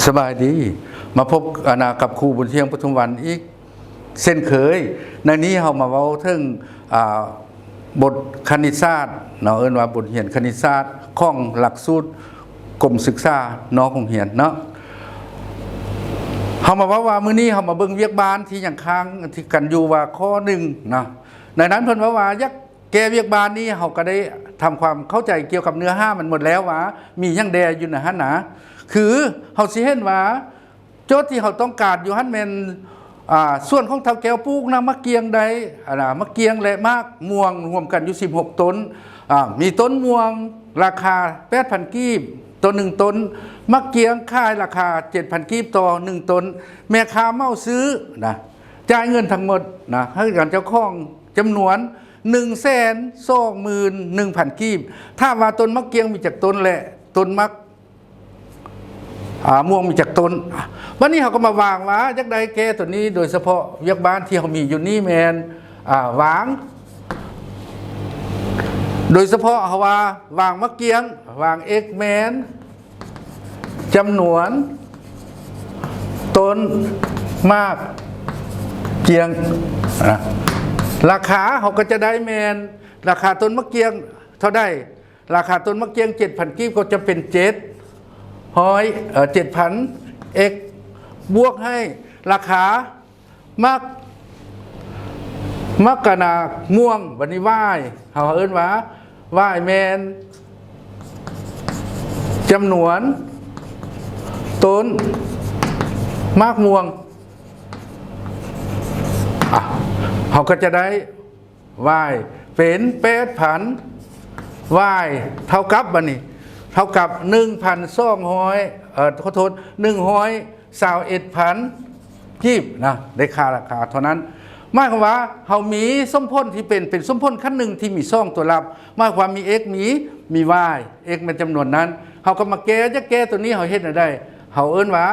ສະບາຍດີ ມາພົບ ອາ ນາ ກັບຄູບຸນທ່ຽງ ປະທຸມວັນ ອີກເຊັ່ນເຄີຍ. ໃນນີ້ເຮົາມາເວົ້າເຖິງ ອາ ບົດຄະນິດສາດເນາະ ເອີ້ນວ່າບົດຮຽນຄະນິດສາດຂອງຫຼັກສູດກົມສຶກສານອກໂຮງຮຽນເນາະ. ເຮົາມາເວົ້າວ່າ ມື້ນີ້ເຮົາມາເບິ່ງວຽກບ້ານທີ່ຍັງຄ້າງທີ່ກັນຢູ່ວ່າຂໍ້ໜຶ່ງເນາະ. ໃນນັ້ນເພິ່ນເວົ້າວ່າ ຢາກແກ້ວຽກບ້ານນີ້ ເຮົາກໍໄດ້ທຳຄວາມເຂົ້າໃຈກ່ຽວກັບເນື້ອຫາມັນໝົດແລ້ວວ່າ ມີຫຍັງແດ່ຢູ່ໃນຫັ້ນນະ. ຄືເຮົາຊິເຫັນວ່າ ໂຈດທີ່ເຮົາຕ້ອງການຢູ່ຫັ້ນແມ່ນ ອາ ສວນຂອງທ້າວແກ້ວປູກນະ ໝາກກ້ຽງໄດ້ ອາ ໝາກກ້ຽງ ແລະ ໝາກມ່ວງ ລວມກັນຢູ່ສິບຫົກຕົ້ນ. ອາ ມີຕົ້ນມ່ວງລາຄາແປດພັນກີບຕໍ່ໜຶ່ງຕົ້ນ, ໝາກກ້ຽງຂາຍລາຄາເຈັດພັນກີບຕໍ່ໜຶ່ງຕົ້ນ. ແມ່ຄ້າເໝົາຊື້ນະ ຈ່າຍເງິນທັງໝົດນະ ໃຫ້ກັນເຈົ້າຂອງຈຳນວນໜຶ່ງແສນສອງໝື່ນໜຶ່ງພັນກີບ. ຖາມວ່າຕົ້ນໝາກກ້ຽງມີຈັກຕົ້ນ ແລະ ຕົ້ນໝາກ ອາ ມ່ວງມີຈັກຕົ້ນ. ບັດນີ້ເຮົາກໍມາວາງວ່າ ຢາກໄດ້ແກ້ຕົວນີ້ ໂດຍສະເພາະວຽກບ້ານທີ່ເຮົາມີຢູ່ນີ້ແມ່ນ ອາ ວາງ ໂດຍສະເພາະເຮົາວ່າວາງໝາກກ້ຽງ ວາງ x ແມ່ນຈຳນວນຕົ້ນໝາກກ້ຽງນະ. ລາຄາເຮົາກໍຈະໄດ້ແມ່ນລາຄາຕົ້ນໝາກກ້ຽງເທົ່າໃດ? ລາຄາຕົ້ນໝາກກ້ຽງເຈັດພັນກີບ ກໍຈະເປັນເຈັດຮ້ອຍ ເອີ ເຈັດພັນ x ບວກໃຫ້ລາຄາໝາກ ໝາກກະນາມ່ວງ. ບັດນີ້ y ເຮົາເອີ້ນວ່າ y ແມ່ນຈຳນວນຕົ້ນໝາກມ່ວງ. ອາ ເຮົາກໍຈະໄດ້ y ເປັນແປດພັນ y ເທົ່າກັບ ບັດນີ້ ເທົ່າກັບໜຶ່ງພັນສອງຮ້ອຍ ເອີ ຂໍໂທດ ໜຶ່ງຮ້ອຍຊາວເອັດພັນກີບນະ ໄດ້ຄ່າລາຄາເທົ່ານັ້ນ. ໝາຍຄວາມວ່າເຮົາມີສົມຜົນທີ່ເປັນ ເປັນສົມຜົນຂັ້ນໜຶ່ງທີ່ມີສອງຕົວລັບ ໝາຍຄວາມມີ x ມີ ມີ y, x ແມ່ນຈຳນວນນັ້ນ. ເຮົາກໍມາແກ້ ຈະແກ້ຕົວນີ້ເຮົາເຮັດແນວໃດ? ເຮົາເອີ້ນວ່າ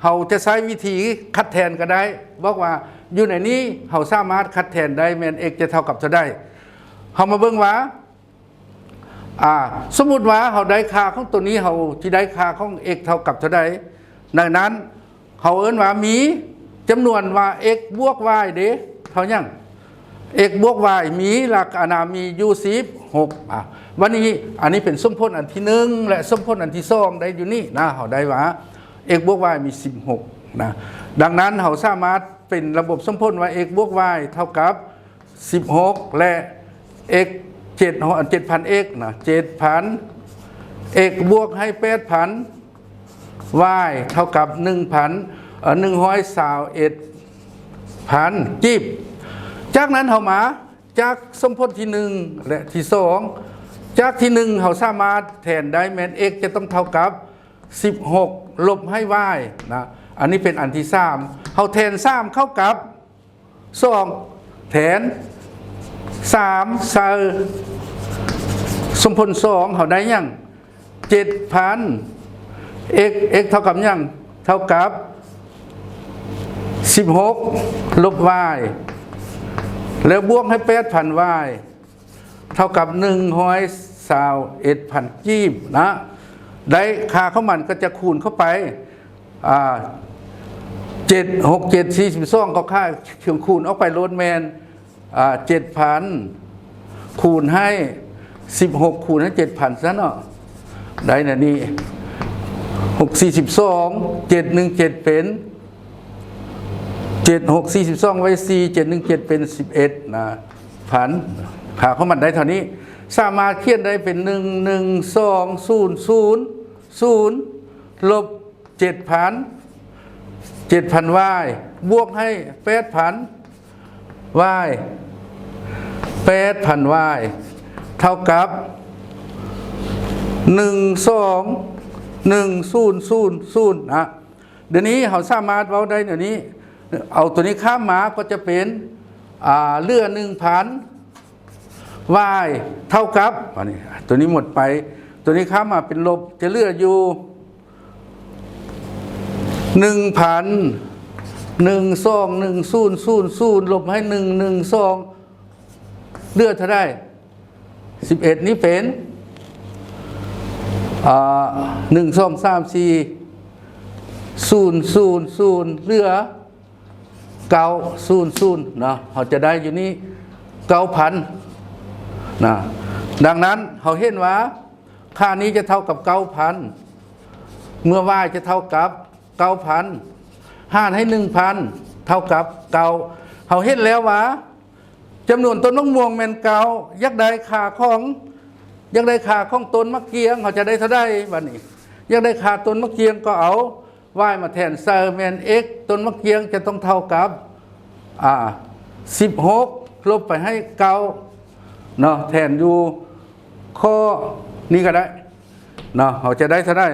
ເຮົາຈະໃຊ້ວິທີຂັດແທນກໍໄດ້ ບອກວ່າຢູ່ໃນນີ້ເຮົາສາມາດຂັດແທນໄດ້ແມ່ນ x ຈະເທົ່າກັບເທົ່າໃດ. ເຮົາມາເບິ່ງວ່າ ອາ ສົມມຸດວ່າເຮົາໄດ້ຄ່າຂອງຕົວນີ້ ເຮົາຊິໄດ້ຄ່າຂອງ x ເທົ່າກັບເທົ່າໃດ? ດັ່ງນັ້ນ ເຮົາເອີ້ນວ່າມີຈຳນວນວ່າ x ບວກ y ເດ້ ເທົ່າຫຍັງ? x ບວກ y ມີຫຼັກ ອາ ນາ ມີຢູ່ສິບຫົກ. ອາ ວັນນີ້ ອັນນີ້ເປັນສົມຜົນອັນທີໜຶ່ງ ແລະ ສົມຜົນອັນທີສອງ ໄດ້ຢູ່ນີ້ນະ ເຮົາໄດ້ວ່າ x ບວກ y ມີສິບຫົກນະ. ດັ່ງນັ້ນ ເຮົາສາມາດເປັນລະບົບສົມຜົນວ່າ x ບວກ y ເທົ່າກັບສິບຫົກ ແລະ x ເຈັດ ເຈັດພັນ x ນະ ເຈັດພັນ x ບວກໃຫ້ແປດພັນ y ເທົ່າກັບໜຶ່ງພັນ ເອີ ໜຶ່ງຮ້ອຍຊາວເອັດພັນກີບ. ຈາກນັ້ນເຮົາມາຈາກສົມຜົນທີໜຶ່ງ ແລະ ທີສອງ. ຈາກທີໜຶ່ງ ເຮົາສາມາດແທນໄດ້ແມ່ນ x ຈະຕ້ອງເທົ່າກັບສິບຫົກ ລົບໃຫ້ y ນະ. ອັນນີ້ເປັນອັນທີສາມ ເຮົາແທນສາມເຂົ້າກັບ ສອງ ແທນສາມໃສ່ສົມຜົນສອງ ເຮົາໄດ້ຫຍັງ? ເຈັດພັນ x x ເທົ່າກັບຫຍັງ? ເທົ່າກັບສິບຫົກ ລົບ y ແລ້ວບວກໃຫ້ແປດພັນ y ເທົ່າກັບໜຶ່ງຮ້ອຍຊາວເອັດພັນກີບນະ. ໄດ້ຄ່າຂອງມັນກໍຈະຄູນເຂົ້າໄປ ອ່າ ເຈັດ ຫົກ ເຈັດ ສີ່ສິບສອງ ກໍຄ່າຄູນອອກໄປໂລດແມ່ນ ອ່າ ເຈັດພັນ ຄູນໃຫ້ສິບຫົກ ຄູນໃຫ້ເຈັດພັນ ຊະເນາະ ໄດ້ແນວນີ້ ຫົກສີ່ສິບສອງ ເຈັດໜຶ່ງເຈັດເປັນ ເຈັດຫົກສີ່ສິບສອງ ໄວ້ສີ່ ເຈັດໜຶ່ງເຈັດເປັນສິບເອັດນະ ພັນ ຄ່າຂອງມັນໄດ້ເທົ່ານີ້. ສາມາດຂຽນໄດ້ເປັນ ໜຶ່ງໜຶ່ງສອງສູນສູນສູນ ລົບເຈັດພັນ ເຈັດພັນ y ບວກໃຫ້ແປດພັນ y ແປດພັນ y ເທົ່າກັບ ໜຶ່ງສອງໜຶ່ງສູນສູນສູນນະ. ດຽວນີ້ເຮົາສາມາດເວົ້າໄດ້ແນວນີ້ ເອົາຕົວນີ້ຂ້າມມາກໍຈະເປັນ ອ່າ ເຫຼືອໜຶ່ງພັນ y ເທົ່າກັບ ອັນນີ້ ຕົວນີ້ໝົດໄປ ຕົວນີ້ຂ້າມມາເປັນລົບ ຈະເຫຼືອຢູ່ໜຶ່ງພັນ ໜຶ່ງສອງໜຶ່ງສູນສູນສູນ ລົບໃຫ້ໜຶ່ງໜຶ່ງສອງ ເຫຼືອເທົ່າໃດ? ສິບເອັດນີ້ເປັນ ອ່າ ໜຶ່ງ ສອງ ສາມ ສີ່ ສູນ ສູນ ສູນ ເຫຼືອ ເກົ້າ ສູນ ສູນ ເນາະ ເຮົາຈະໄດ້ຢູ່ນີ້ ເກົ້າພັນ ນະ. ດັ່ງນັ້ນເຮົາເຫັນວ່າຄ່ານີ້ຈະເທົ່າກັບ ເກົ້າພັນ ເມື່ອ y ຈະເທົ່າກັບ ເກົ້າພັນ ຫານໃຫ້ ໜຶ່ງພັນ ເທົ່າກັບ ເກົ້າ. ເຮົາເຫັນແລ້ວວ່າ ຈຳນວນຕົ້ນໝາກມ່ວງແມ່ນ ເກົ້າ ຢາກໄດ້ຄ່າຂອງ ຢາກໄດ້ຄ່າຂອງຕົ້ນໝາກກຽງ ເຮົາຈະໄດ້ເທົ່າໃດ? ບັດນີ້ ຢາກໄດ້ຄ່າຕົ້ນໝາກກຽງ ກໍເອົາ y ມາແທນໃສ່ ແມ່ນ x ຕົ້ນໝາກກຽງຈະຕ້ອງເທົ່າກັບ ອາ ສິບຫົກ ລົບໄປໃຫ້ ເກົ້າ ເນາະ ແທນຢູ່ຂໍ້ນີ້ກໍໄດ້ ເນາະ ເຮົາຈະໄດ້ເທົ່າໃດ?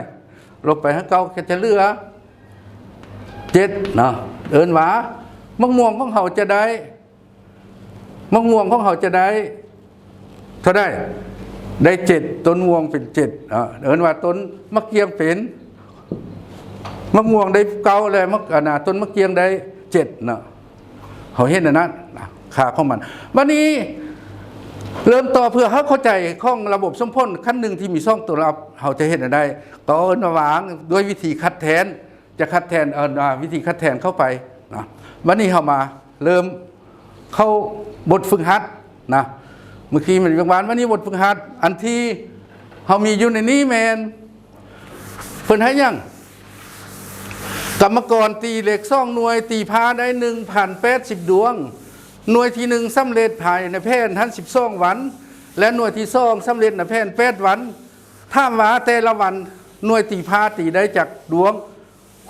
ລົບໄປໃຫ້ ເກົ້າ ກໍຈະເຫຼືອ ເຈັດ ເນາະ. ເອີ້ນວ່າ ໝາກມ່ວງຂອງເຮົາຈະໄດ້ ໝາກມ່ວງຂອງເຮົາຈະໄດ້ເທົ່າໃດ? ໄດ້ ເຈັດ ຕົ້ນມ່ວງເປັນ ເຈັດ ເນາະ. ເອີ້ນວ່າຕົ້ນໝາກກຽງເປັນ ໝາກມ່ວງໄດ້ ເກົ້າ ແລະ ໝາກ ອັນນ່າ ຕົ້ນໝາກກຽງໄດ້ ເຈັດ ເນາະ. ເຮົາເຫັນອັນນັ້ນ ນະ ຄ່າຂອງມັນ. ບັດນີ້ເລີ່ມຕໍ່ ເພື່ອໃຫ້ເຂົ້າໃຈຂອງລະບົບສົມຜົນຂັ້ນໜຶ່ງທີ່ມີສອງຕົວລັບ ເຮົາຈະເຮັດແນວໃດ? ກໍເອີ້ນວ່າວາງດ້ວຍວິທີຂັດແທນ ຈະຂັດແທນ ເອີ ວິທີຂັດແທນເຂົ້າໄປນະ. ບັດນີ້ເຮົາມາເລີ່ມເຂົ້າບົດຝຶກຫັດນະ. ມື້ກີ້ມັນວຽກວານ ວັນນີ້ບົດຝຶກຫັດ ອັນທີ່ເຮົາມີຢູ່ໃນນີ້ແມ່ນ ເພິ່ນໃຫ້ຫຍັງ? ກຳມະກອນຕີເຫຼັກສອງໜ່ວຍ ຕີພ້າໄດ້ໜຶ່ງພັນແປດສິບດວງ. ໜ່ວຍທີໜຶ່ງສຳເລັດພາຍໃນແຜນຫັ້ນສິບສອງວັນ ແລະ ໜ່ວຍທີສອງສຳເລັດໃນແຜນແປດວັນ. ຖາມວ່າແຕ່ລະວັນໜ່ວຍຕີພ້າຕີໄດ້ຈັກດວງ?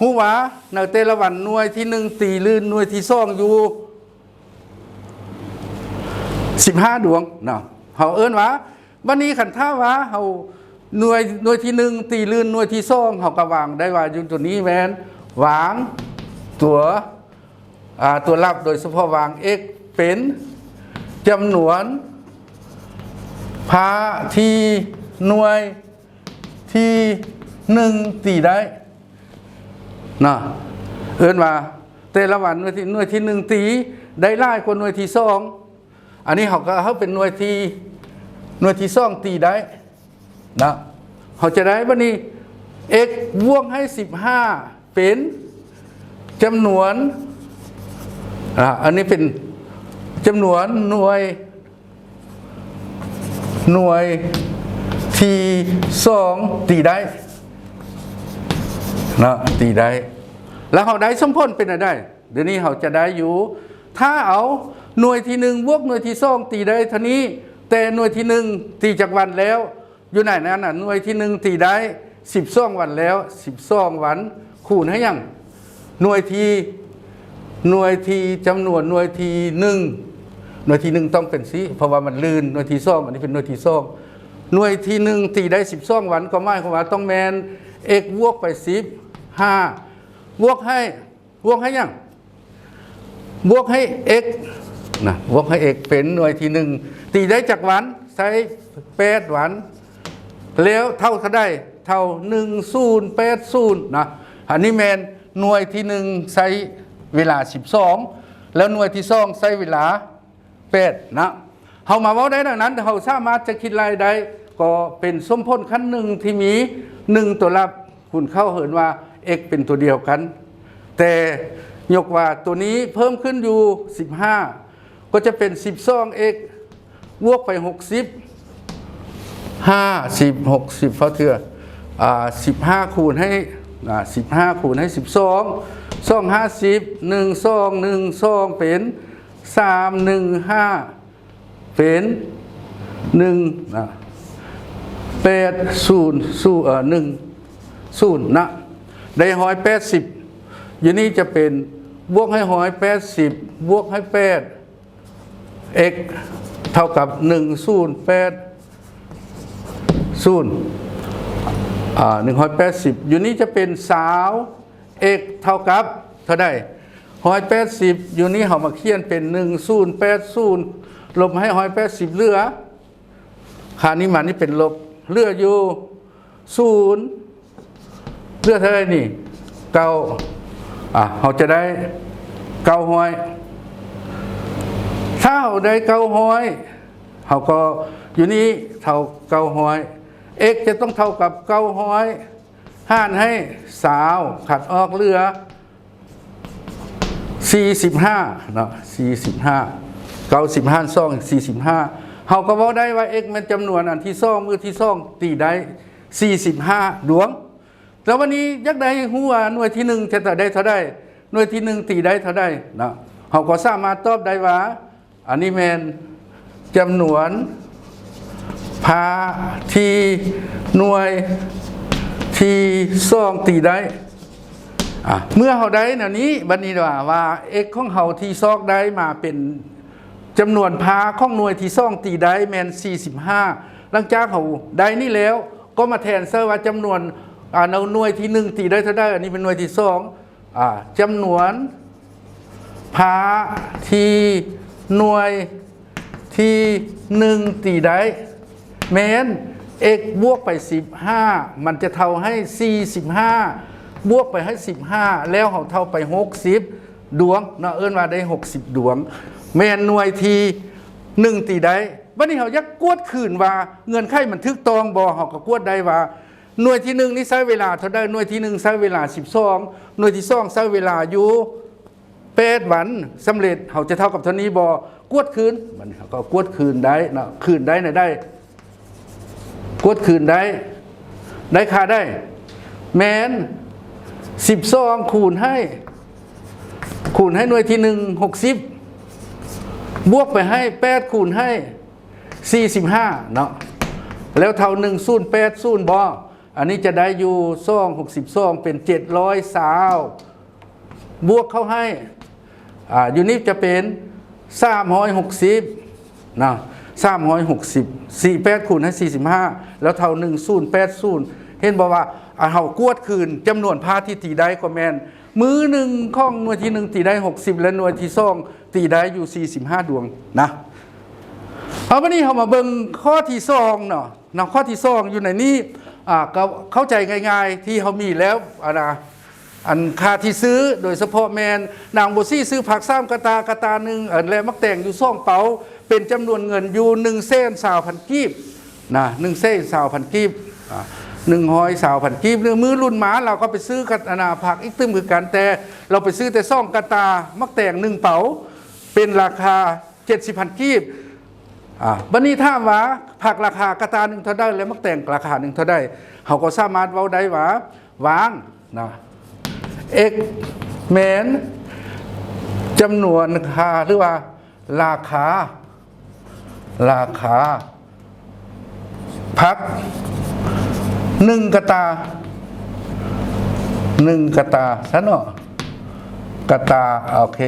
ຮູ້ວ່າໃນແຕ່ລະວັນໜ່ວຍທີໜຶ່ງຕີລື່ນໜ່ວຍທີສອງຢູ່ສິບຫ້າດວງເນາະ. ເຮົາເອີ້ນວ່າ ບັດນີ້ຄັນຖ້າວ່າເຮົາໜ່ວຍ ໜ່ວຍທີໜຶ່ງຕີລື່ນໜ່ວຍທີສອງ ເຮົາກໍວາງໄດ້ວ່າຢູ່ຕົວນີ້ແມ່ນວາງຕົວ ອາ ຕົວລັບ ໂດຍສະເພາະວາງ x ເປັນຈຳນວນພ້າທີ່ໜ່ວຍທີໜຶ່ງຕີໄດ້ນະ. ເອີ້ນວ່າແຕ່ລະວັນໜ່ວຍທີ ໜ່ວຍທີໜຶ່ງຕີໄດ້ຫຼາຍກວ່າໜ່ວຍທີສອງ. ອັນນີ້ເຮົາກໍເອົາເປັນໜ່ວຍທີ ໜ່ວຍທີສອງຕີໄດ້ນະ. ເຮົາຈະໄດ້ບັດນີ້ x ບວກໃຫ້ສິບຫ້າເປັນຈຳນວນ ອາ ອັນນີ້ເປັນຈຳນວນໜ່ວຍ ໜ່ວຍທີສອງຕີໄດ້ເນາະ ຕີໄດ້. ແລ້ວເຮົາໄດ້ສົມຜົນເປັນແນວໃດ? ດຽວນີ້ເຮົາຈະໄດ້ຢູ່ ຖ້າເອົາໜ່ວຍທີໜຶ່ງບວກໜ່ວຍທີສອງຕີໄດ້ເທົ່ານີ້ ແຕ່ໜ່ວຍທີໜຶ່ງຕີຈັກວັນແລ້ວ? ຢູ່ໃນນັ້ນນະ ໜ່ວຍທີໜຶ່ງຕີໄດ້ສິບສອງວັນແລ້ວ ສິບສອງວັນຄູນໃຫ້ຫຍັງ? ໜ່ວຍທີ ໜ່ວຍທີ ຈຳນວນໜ່ວຍທີໜຶ່ງ ໜ່ວຍທີໜຶ່ງຕ້ອງເປັນສີ່ ເພາະວ່າມັນລື່ນ ໜ່ວຍທີສອງ ອັນນີ້ເປັນໜ່ວຍທີສອງ ໜ່ວຍທີໜຶ່ງຕີໄດ້ສິບສອງວັນ ກໍໝາຍຄວາມວ່າຕ້ອງແມ່ນ x ບວກໄປສິບຫ້າ ບວກໃຫ້ ບວກໃຫ້ຫຍັງ? ບວກໃຫ້ x ນະ ບວກໃຫ້ x ເປັນໜ່ວຍທີໜຶ່ງ ຕີໄດ້ຈັກວັນ? ໃຊ້ແປດວັນ ແລ້ວເທົ່າເທົ່າໃດ? ເທົ່າໜຶ່ງສູນແປດສູນນະ. ອັນນີ້ແມ່ນໜ່ວຍທີໜຶ່ງໃຊ້ເວລາສິບສອງ ແລ້ວໜ່ວຍທີສອງໃຊ້ເວລາ ແປດນະ. ເຮົາມາເວົ້າໄດ້ດັ່ງນັ້ນ ເຮົາສາມາດຈະຄິດໄລ່ໄດ້ ກໍເປັນສົມຜົນຂັ້ນໜຶ່ງທີ່ມີໜຶ່ງຕົວລັບ ຄູນເຂົ້າເອີ້ນວ່າ x ເປັນຕົວດຽວກັນ ແຕ່ຍົກວ່າຕົວນີ້ເພີ່ມຂຶ້ນຢູ່ສິບຫ້າ ກໍຈະເປັນສິບສອງ x ບວກໄປຫົກສິບ ຫ້າສິບ ຫົກສິບ ເທົ່າເທື່ອ ອາ ສິບຫ້າຄູນໃຫ້ ອາ ສິບຫ້າຄູນໃຫ້ສິບສອງ ສອງຫ້າສິບ ໜຶ່ງສອງ ໜຶ່ງສອງ ເປັນ ສາມໜຶ່ງຫ້າ ເປັນ ໜຶ່ງ ນະ ແປດສູນສູນ ເອີ ໜຶ່ງສູນນະ ໄດ້ຮ້ອຍແປດສິບ ຢູ່ນີ້ຈະເປັນບວກໃຫ້ຮ້ອຍແປດສິບ ບວກໃຫ້ແປດ x ເທົ່າກັບໜຶ່ງສູນແປດສູນ ອາ ໜຶ່ງຮ້ອຍແປດສິບ ຢູ່ນີ້ຈະເປັນຊາວ x ເທົ່າກັບເທົ່າໃດ? ຮ້ອຍແປດສິບ ຢູ່ນີ້ເຮົາມາຂຽນເປັນໜຶ່ງສູນແປດສູນ ລົບໃຫ້ຮ້ອຍແປດສິບເຫຼືອ ຄ່ານີ້ມານີ້ເປັນລົບ ເຫຼືອຢູ່ສູນ ເຫຼືອເທົ່າໃດນີ້? ເກົ້າ ອາ ເຮົາຈະໄດ້ເກົ້າຮ້ອຍ ຖ້າເຮົາໄດ້ເກົ້າຮ້ອຍ ເຮົາກໍຢູ່ນີ້ເທົ່າເກົ້າຮ້ອຍ x ຈະຕ້ອງເທົ່າກັບເກົ້າຮ້ອຍ ຫານໃຫ້ຊາວ ຂັດອອກເຫຼືອສີ່ສິບຫ້າເນາະ ສີ່ສິບຫ້າ ເກົ້າສິບຫານສອງ ສີ່ສິບຫ້າ ເຮົາກໍເວົ້າໄດ້ວ່າ x ແມ່ນຈຳນວນອັນທີສອງ ມື້ທີສອງຕີໄດ້ສີ່ສິບຫ້າດວງ. ແລ້ວບັດນີ້ຢາກໄດ້ຮູ້ວ່າໜ່ວຍທີໜຶ່ງຈະໄດ້ເທົ່າໃດ ໜ່ວຍທີໜຶ່ງຕີໄດ້ເທົ່າໃດເນາະ ເຮົາກໍສາມາດຕອບໄດ້ວ່າ ອັນນີ້ແມ່ນຈຳນວນພາທີ່ໜ່ວຍທີສອງຕີໄດ້. ອາ ເມື່ອເຮົາໄດ້ແນວນີ້ ບັດນີ້ວ່າ ວ່າ x ຂອງເຮົາທີ່ຊອກໄດ້ມາເປັນຈຳນວນພາຂອງໜ່ວຍທີສອງຕີໄດ້ແມ່ນສີ່ສິບຫ້າ. ຫຼັງຈາກເຮົາໄດ້ນີ້ແລ້ວ ກໍມາແທນໃສ່ວ່າຈຳນວນ ອາ ໜ່ວຍທີໜຶ່ງຕີໄດ້ເທົ່າໃດ ອັນນີ້ເປັນໜ່ວຍທີສອງ ອາ ຈຳນວນພາທີ່ໜ່ວຍທີໜຶ່ງຕີໄດ້ ແມ່ນ x ບວກໄປສິບຫ້າ ມັນຈະເທົ່າໃຫ້ສີ່ສິບຫ້າ ບວກໄປໃຫ້ສິບຫ້າ ແລ້ວເຮົາເທົ່າໄປຫົກສິບດວງເນາະ ເອີ້ນວ່າໄດ້ຫົກສິບດວງ ແມ່ນໜ່ວຍທີໜຶ່ງຕີໄດ້. ບັດນີ້ເຮົາຢາກກວດຄືນວ່າເງື່ອນໄຂມັນຖືກຕ້ອງບໍ່ ເຮົາກໍກວດໄດ້ວ່າ ໜ່ວຍທີໜຶ່ງນີ້ໃຊ້ເວລາເທົ່າໃດ? ໜ່ວຍທີໜຶ່ງໃຊ້ເວລາສິບສອງ ໜ່ວຍທີສອງໃຊ້ເວລາຢູ່ແປດວັນ ສຳເລັດ ເຮົາຈະເທົ່າກັບເທົ່ານີ້ບໍ່? ກວດຄືນ ມັນເຮົາກໍກວດຄືນໄດ້ເນາະ ຄືນໄດ້ນະ ໄດ້ ກວດຄືນໄດ້ ໄດ້ຄ່າໃດ? ແມ່ນສິບສອງຄູນໃຫ້ ຄູນໃຫ້ໜ່ວຍທີໜຶ່ງ ຫົກສິບ ບວກໄປໃຫ້ແປດຄູນໃຫ້ສີ່ສິບຫ້າເນາະ ແລ້ວເທົ່າໜຶ່ງສູນແປດສູນບໍ່? ອັນນີ້ຈະໄດ້ຢູ່ສອງ ຫົກສິບສອງ ເປັນເຈັດຮ້ອຍຊາວ ບວກເຂົ້າໃຫ້ ອາ ຢູ່ນີ້ຈະເປັນສາມຮ້ອຍຫົກສິບເນາະ ສາມຮ້ອຍຫົກສິບ ສີ່ແປດຄູນໃຫ້ສີ່ສິບຫ້າ ແລ້ວເທົ່າໜຶ່ງສູນແປດສູນ. ເຫັນບໍ່ວ່າ ອາ ເຮົາກວດຄືນຈຳນວນພາທີ່ຕີໄດ້ກໍແມ່ນ ມື້ໜຶ່ງຂອງໜ່ວຍທີໜຶ່ງຕີໄດ້ຫົກສິບ ແລະ ໜ່ວຍທີສອງຕີໄດ້ຢູ່ສີ່ສິບຫ້າດວງນະ. ເອົາ ບັດນີ້ເຮົາມາເບິ່ງຂໍ້ທີສອງເນາະ ນຳຂໍ້ທີສອງຢູ່ໃນນີ້ ອາ ກໍເຂົ້າໃຈງ່າຍໆ ທີ່ເຮົາມີແລ້ວ ອັນນະ ອັນຄ່າທີ່ຊື້ ໂດຍສະເພາະແມ່ນນາງບົວສີຊື້ຜັກສາມກະຕ່າ ກະຕ່າໜຶ່ງ ແລະ ໝາກແຕງຢູ່ສອງເປົາ ເປັນຈຳນວນເງິນຢູ່ໜຶ່ງແສນຊາວພັນກີບນະ ໜຶ່ງແສນຊາວພັນກີບ ອາ ໜຶ່ງຮ້ອຍຊາວພັນກີບ. ມື້ລຸນມາລາວກໍໄປຊື້ກັບ ອັນນະ ຜັກອີກຕື່ມຄືກັນ ແຕ່ລາວໄປຊື້ແຕ່ສອງກະຕ່າ ໝາກແຕງໜຶ່ງເປົາ ເປັນລາຄາເຈັດສິບພັນກີບ. ອາ ບັດນີ້ຖາມວ່າຜັກລາຄາກະຕ່າໜຶ່ງເທົ່າໃດ ແລະ ໝາກແຕງລາຄາໜຶ່ງເທົ່າໃດ ເຮົາກໍສາມາດເວົ້າໄດ້ວ່າ ວ່າງນະ x ແມ່ນຈຳນວນຄ່າ ຫຼືວ່າລາຄາ ລາຄາຜັກໜຶ່ງກະຕ່າ ໜຶ່ງກະຕ່າຊັ້ນເນາະ ກະຕ່າ ໂອເຄ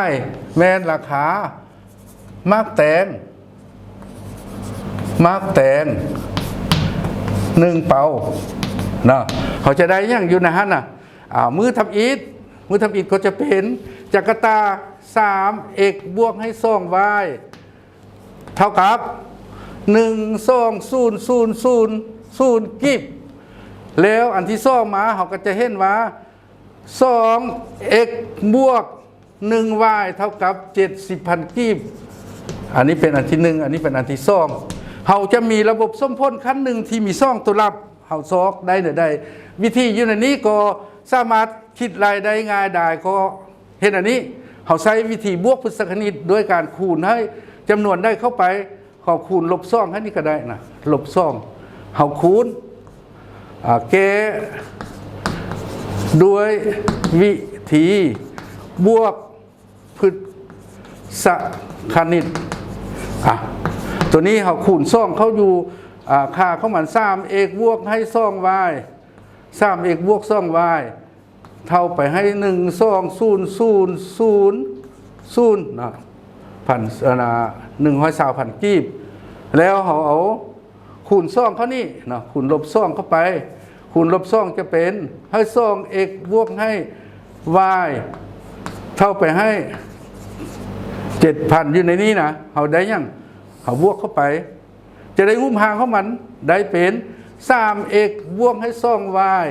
y ແມ່ນລາຄາ ໝາກແຕງ ໝາກແຕງໜຶ່ງເປົາເນາະ ເຮົາຈະໄດ້ຫຍັງຢູ່ໃນຫັ້ນນະ? ອາ ມື້ທຳອິດ ມື້ທຳອິດກໍຈະເປັນຈາກກະຕ່າສາມ x ບວກໃຫ້ສອງ y ເທົ່າກັບໜຶ່ງສອງສູນສູນສູນສູນກີບ. ແລ້ວອັນທີສອງມາ ເຮົາກໍຈະເຫັນວ່າ ສອງ x ບວກ ໜຶ່ງ y ເທົ່າກັບເຈັດສິບພັນກີບ. ອັນນີ້ເປັນອັນທີໜຶ່ງ ອັນນີ້ເປັນອັນທີສອງ. ເຮົາຈະມີລະບົບສົມຜົນຂັ້ນໜຶ່ງທີ່ມີສອງຕົວລັບ ເຮົາຊອກໄດ້ແນວໃດ? ວິທີຢູ່ໃນນີ້ກໍສາມາດຄິດໄລ່ໄດ້ງ່າຍດາຍ ກໍເຮັດອັນນີ້ ເຮົາໃຊ້ວິທີບວກພຶດຊະຄະນິດດ້ວຍການຄູນໃຫ້ຈຳນວນໃດເຂົ້າໄປ ເຮົາຄູນລົບສອງໃຫ້ນີ້ກໍໄດ້ນະ ລົບສອງ ເຮົາຄູນ ອາ ແກ້ດ້ວຍວິທີບວກພຶດຊະຄະນິດ. ອາ ຕົວນີ້ເຮົາຄູນສອງເຂົ້າຢູ່ ອາ ຄ່າຂອງມັນ ສາມ x ບວກໃຫ້ສອງ y ສາມ x ບວກສອງ y ເທົ່າໄປໃຫ້ໜຶ່ງສອງສູນສູນສູນສູນເນາະ ພັນ ອັນນະ ໜຶ່ງຮ້ອຍຊາວພັນກີບ. ແລ້ວເຮົາເອົາຄູນສອງເຂົ້ານີ້ເນາະ ຄູນລົບສອງເຂົ້າໄປ ຄູນລົບສອງຈະເປັນໃຫ້ສອງ x ບວກໃຫ້ y ເທົ່າໄປໃຫ້ເຈັດພັນ ຢູ່ໃນນີ້ນະ ເຮົາໄດ້ຫຍັງ? ເຮົາບວກເຂົ້າໄປ ຈະໄດ້ຮູບຮ່າງຂອງມັນ ໄດ້ເປັນສາມ x ບວກໃຫ້ສອງ y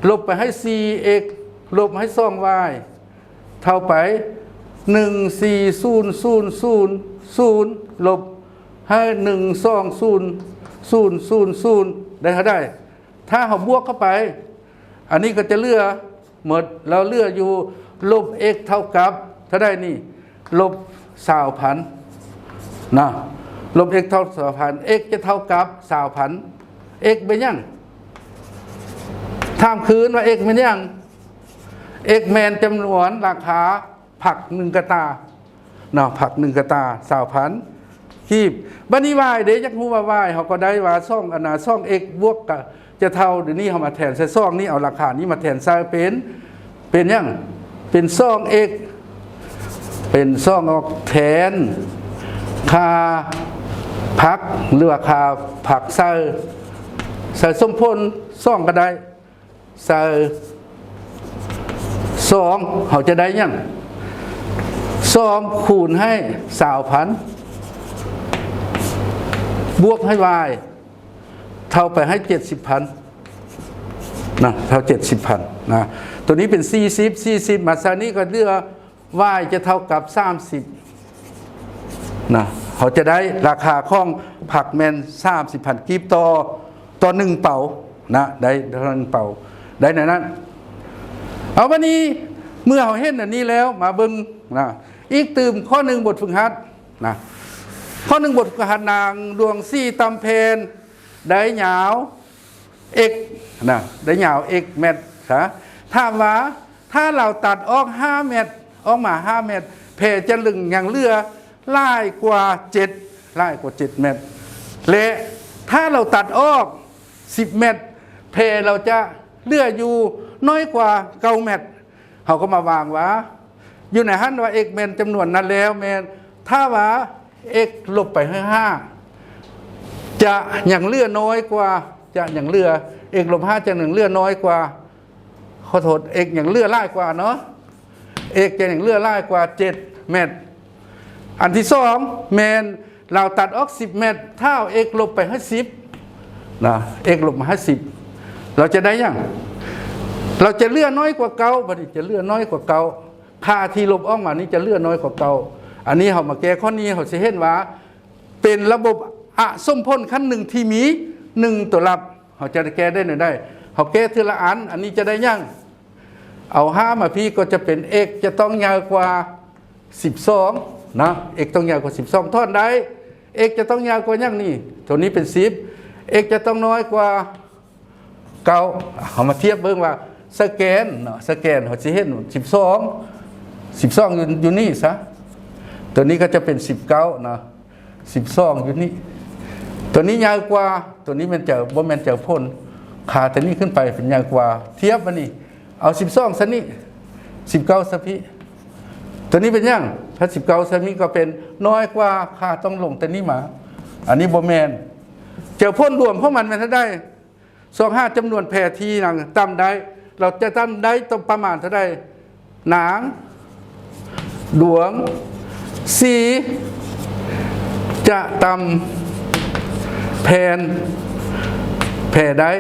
ລົບໄປໃຫ້ສີ່ x ລົບໃຫ້ສອງ y ເທົ່າໄປໜຶ່ງສີ່ສູນສູນສູນສູນ ລົບໃຫ້ໜຶ່ງສອງສູນສູນສູນສູນ ໄດ້ເທົ່າໃດ? ຖ້າເຮົາບວກເຂົ້າໄປ ອັນນີ້ກໍຈະເຫຼືອໝົດ ແລ້ວເຫຼືອຢູ່ ລົບ x ເທົ່າກັບເທົ່າໃດນີ້? ລົບຊາວພັນນະ ລົບ x ເທົ່າຊາວພັນ x ຈະເທົ່າກັບຊາວພັນ x ເປັນຫຍັງ? ຖາມຄືນວ່າ x ແມ່ນຫຍັງ? x ແມ່ນຈຳນວນລາຄາຜັກໜຶ່ງກະຕ່າເນາະ ຜັກໜຶ່ງກະຕ່າ ຊາວພັນ ກີບ. ບັດນີ້ y ເດ້ ຢາກຮູ້ວ່າ y ເຮົາກໍໄດ້ວ່າ ສອງ ອັນນະ ສອງ x ບວກກະຈະເທົ່າ ດຽວນີ້ເຮົາມາແທນໃສ່ສອງນີ້ ເອົາລາຄານີ້ມາແທນໃສ່ເປັນ ເປັນຫຍັງ? ເປັນສອງ x ເປັນສອງ ອອກແທນຄ່າຜັກ ຫຼືວ່າຄ່າຜັກໃສ່ ໃສ່ສົມຜົນສອງກໍໄດ້ ໃສ່ສອງ ເຮົາຈະໄດ້ຫຍັງ? ສອງ ຄູນໃຫ້ຊາວພັນ ບວກໃຫ້ y ເທົ່າໄປໃຫ້ເຈັດສິບພັນນະ ເທົ່າເຈັດສິບພັນນະ. ຕົວນີ້ເປັນສີ່ສິບ ສີ່ສິບ ມາໃສ່ນີ້ກໍເຫຼືອ y ຈະເທົ່າກັບສາມສິບນະ ເຮົາຈະໄດ້ລາຄາຂອງຜັກແມ່ນສາມສິບພັນກີບຕໍ່ ຕໍ່ໜຶ່ງເປົານະ ໄດ້ຕໍ່ໜຶ່ງເປົາ ໄດ້ໃນນັ້ນ. ເອົາ ບັດນີ້ເມື່ອເຮົາເຫັນອັນນີ້ແລ້ວ ມາເບິ່ງນະ ອີກຕື່ມຂໍ້ໜຶ່ງ ບົດຝຶກຫັດນະ ຂໍ້ໜຶ່ງ ບົດຝຶກຫັດ ນາງດວງສີ ຕຳແຜ່ນ ໄດ້ຍາວ x ນະ ໄດ້ຍາວ x ແມັດຊະ. ຖາມວ່າ ຖ້າລາວຕັດອອກຫ້າແມັດ ອອກມາຫ້າແມັດ ແພຈະເຫຼືອ ຍັງເຫຼືອຫຼາຍກວ່າເຈັດ ຫຼາຍກວ່າເຈັດແມັດ ແລະ ຖ້າລາວຕັດອອກສິບແມັດ ແພລາວຈະເຫຼືອຢູ່ໜ້ອຍກວ່າເກົ້າແມັດ. ເຮົາກໍມາວາງວ່າ ຢູ່ໃນຫັ້ນວ່າ x ແມ່ນຈຳນວນນັ້ນແລ້ວ ແມ່ນ ຖ້າວ່າ x ລົບໄປໃຫ້ຫ້າ ຈະຍັງເຫຼືອນ້ອຍກວ່າ ຈະຍັງເຫຼືອ x ລົບຫ້າ ຈະຍັງເຫຼືອນ້ອຍກວ່າ ຂໍໂທດ x ຍັງເຫຼືອຫຼາຍກວ່າເນາະ x ຈະຍັງເຫຼືອຫຼາຍກວ່າເຈັດແມັດ. ອັນທີສອງ ແມ່ນລາວຕັດອອກສິບແມັດ ຖ້າເອົາ x ລົບໄປໃຫ້ສິບນະ x ລົບມາໃຫ້ສິບ ລາວຈະໄດ້ຫຍັງ? ລາວຈະເຫຼືອນ້ອຍກວ່າເກົ້າ ບັດນີ້ຈະເຫຼືອນ້ອຍກວ່າເກົ້າ ຄ່າທີ່ລົບອອກມານີ້ຈະເຫຼືອນ້ອຍກວ່າເກົ້າ. ອັນນີ້ເຮົາມາແກ້ຂໍ້ນີ້ ເຮົາຊິເຫັນວ່າເປັນລະບົບອະສົມຜົນຂັ້ນໜຶ່ງທີ່ມີໜຶ່ງຕົວລັບ. ເຮົາຈະແກ້ໄດ້ແນວໃດ? ເຮົາແກ້ເທື່ອລະອັນ. ອັນນີ້ຈະໄດ້ຫຍັງ? ເອົາຫ້າມາພີ້ກໍຈະເປັນ x ຈະຕ້ອງໃຫຍ່ກວ່າສິບສອງນະ x ຕ້ອງໃຫຍ່ກວ່າສິບສອງ ຖອນໄດ້ x ຈະຕ້ອງໃຫຍ່ກວ່າຫຍັງນີ້? ຕົວນີ້ເປັນສິບ x ຈະຕ້ອງນ້ອຍກວ່າ ເກົ້າ ເຮົາມາທຽບເບິ່ງວ່າສະແກນເນາະ ສະແກນເຮົາຊິເຫັນສິບສອງ ສິບສອງຢູ່ ຢູ່ນີ້ຊະ ຕົວນີ້ກໍຈະເປັນສິບເກົ້າເນາະ ສິບສອງຢູ່ນີ້ ຕົວນີ້ໃຫຍ່ກວ່າ ຕົວນີ້ແມ່ນຈະ ບໍ່ແມ່ນຈະພົ້ນ ຄ່າຕົວນີ້ຂຶ້ນໄປເປັນໃຫຍ່ກວ່າ ທຽບມານີ້ ເອົາສິບສອງຊະນີ້ ສິບເກົ້າຊະພີ້ ຕົວນີ້ເປັນຫຍັງ? ຖ້າສິບເກົ້າຊະນີ້ກໍເປັນນ້ອຍກວ່າ ຄ່າຕ້ອງລົງຕົວນີ້ມາ ອັນນີ້ບໍ່ແມ່ນ ຈະພົ້ນລວມຂອງມັນແມ່ນເທົ່າໃດ? ຊອກຫາຈຳນວນແພທີ່ນາງຕຳໄດ້ ລາວຈະຕຳໄດ້ຕ້ອງປະມານເທົ່າໃດ? ນາງດວງສີຈະຕຳແຜ່ນແພໄດ້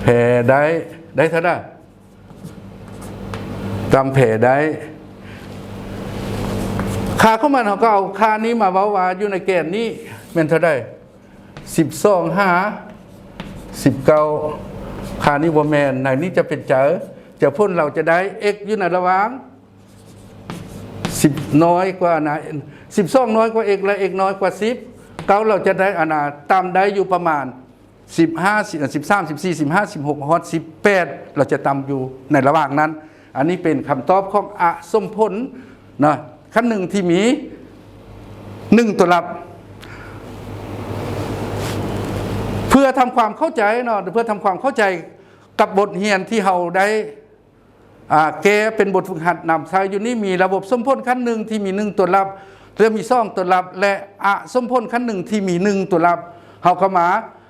ແພໄດ້ ໄດ້ເທົ່າໃດ? ຕຳແພໄດ້ ຄ່າຂອງມັນ ເຮົາກໍເອົາຄ່ານີ້ມາເວົ້າວ່າຢູ່ໃນແກນນີ້ແມ່ນເທົ່າໃດ? ສິບສອງຫາສິບເກົ້າ ຄ່ານີ້ບໍ່ແມ່ນ ໃນນີ້ຈະເປັນຈະ ຈະພົ້ນ ລາວຈະໄດ້ x ຢູ່ໃນລະຫວ່າງສິບນ້ອຍກວ່ານະ ສິບສອງນ້ອຍກວ່າ x ແລະ x ນ້ອຍກວ່າສິບເກົ້າ ລາວຈະໄດ້ ອັນນາ ຕຳໄດ້ຢູ່ປະມານສິບຫ້າ ສິບ ສິບສາມ ສິບສີ່ ສິບຫ້າ ສິບຫົກ ຮອດສິບແປດ ລາວຈະຕຳຢູ່ໃນລະຫວ່າງນັ້ນ. ອັນນີ້ເປັນຄຳຕອບຂອງອະສົມຜົນນະ ຂັ້ນໜຶ່ງທີ່ມີໜຶ່ງຕົວລັບ. ເພື່ອທຳຄວາມເຂົ້າໃຈເນາະ ເພື່ອທຳຄວາມເຂົ້າໃຈກັບບົດຮຽນທີ່ເຮົາໄດ້ ອາ ແກ້ເປັນບົດຝຶກຫັດນຳໃຊ້ຢູ່ນີ້ ມີລະບົບສົມຜົນຂັ້ນໜຶ່ງທີ່ມີໜຶ່ງຕົວລັບ ແລະ ມີສອງຕົວລັບ ແລະ ອະສົມຜົນຂັ້ນໜຶ່ງທີ່ມີໜຶ່ງຕົວລັບ. ເຮົາກໍມາ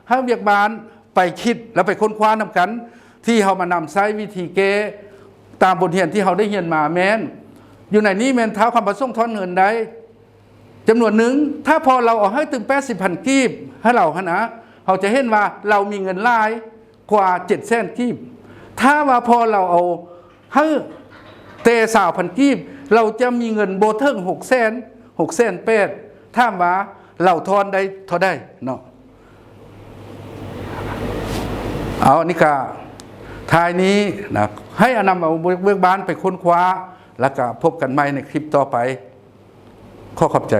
ໃຫ້ວຽກບ້ານໄປຄິດ ແລະ ໄປຄົ້ນຄວ້ານຳກັນ ທີ່ເຮົາມານຳໃຊ້ວິທີແກ້ຕາມບົດຮຽນທີ່ເຮົາໄດ້ຮຽນມາແມ່ນ ຢູ່ໃນນີ້ແມ່ນທ້າວຄຳປະສົງຖອນເງິນໄດ້ ຈຳນວນໜຶ່ງ ຖ້າພໍ່ລາວເອົາໃຫ້ຕື່ມແປດສິບພັນກີບໃຫ້ລາວຫັ້ນນະ ເຮົາຈະເຫັນວ່າລາວມີເງິນຫຼາຍກວ່າເຈັດແສນກີບ. ຖ້າວ່າພໍ່ລາວເອົາໃຫ້ແຕ່ຊາວພັນກີບ ລາວຈະມີເງິນບໍ່ເຖິງຫົກແສນ ຫົກແສນແປດ ຖາມວ່າລາວທອນໄດ້ເທົ່າໃດເນາະ? ເອົາ ອັນນີ້ກະທ້າຍນີ້ນະ ໃຫ້ອານຳເອົາເບີກບານໄປຄົ້ນຄວ້າ ແລ້ວກະພົບກັນໃໝ່ໃນຄລິບຕໍ່ໄປ. ຂໍຂອບໃຈ.